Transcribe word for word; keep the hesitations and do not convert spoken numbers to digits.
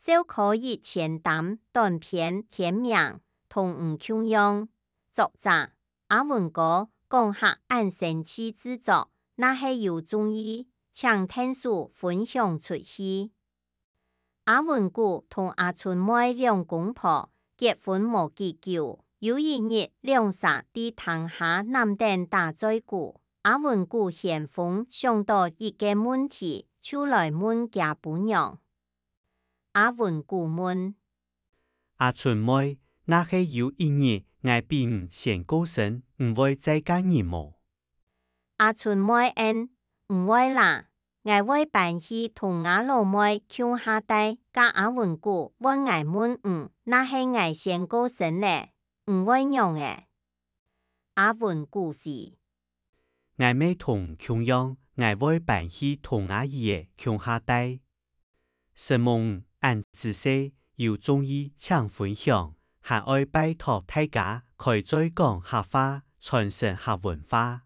就可以簽單。短篇，篇名，同你共樣。作者：阿文哥。講客恁生趣製作，若係有中意，請𢯭手分享出去。阿文牯同阿春妹兩公婆結婚無幾久，有一日，兩儕在廳下攬等打嘴鼓，阿文牯先鋒想到一個問題，就來問厥餔娘：「阿文牯問，阿春妹，若係有一日𠊎比你先過身，你會再嫁人無？」阿春妹應：「毋會啦，𠊎會搬去同吾老妹共下戴。」「該阿文牯，換𠊎問你，若係𠊎先過身咧，你會仰仔？」阿文牯回：「𠊎乜同你共樣，𠊎會搬去同吾姨仔共下戴。」承蒙你恁仔細，有中意請分享，還愛拜託大家開嘴講客話，傳承客文化。